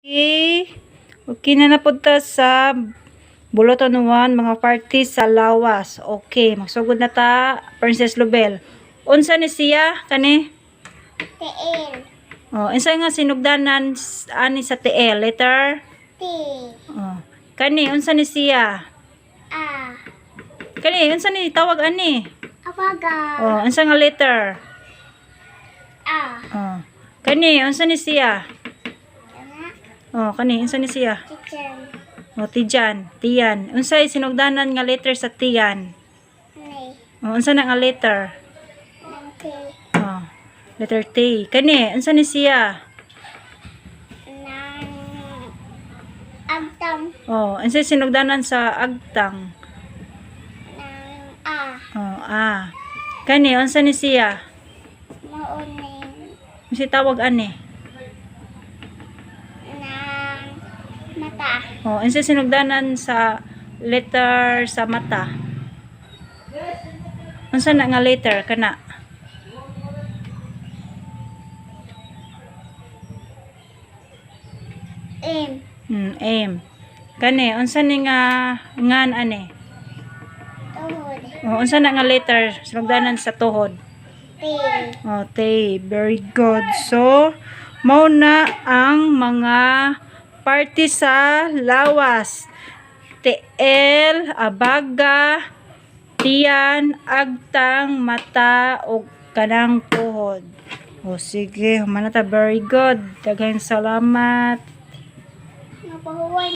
Okay. Okay na napunta sa Buluton 1, mga party sa lawas. Okay, magsugod na ta, Princess Lubel. Unsa ni siya kani? Tiil. Oh, unsa nga sinugdanan ani sa TL? Letter? T. Oh. Kani unsa ni siya? A. Kani unsa ni tawag ani? Abaga. Oh, unsa nga letter? A. Oh. Kani unsa ni siya? Kana. Oh, kani unsa ni siya? Chichen. Oh, tiyan, tiyan. Unsay sinugdanan nga letter sa tiyan? Ni. Oh, unsa na nga letter? Nang T. Oh, letter T. Kani unsa ni siya? Nang agtam. Oh, unsay sinugdanan sa agtang? Nang A. Oh, ah. Kani unsa ni siya? Mauning. Unsay tawag ani? Nang mata. Oh, unsay sinugdanan sa letter sa mata? Unsa na nga letter kana? M. M. Kani unsa ni nga ngan ani? Tuhod. Oh, unsa na nga letter sinugdanan sa tuhod? T. Oh, T. Very good. So, mao na ang mga party sa lawas. TL, abaga, tiyan, agtang, mata, ug kanang tuhod. O sige, human na ta. Very good. Daghang salamat. Napahuway.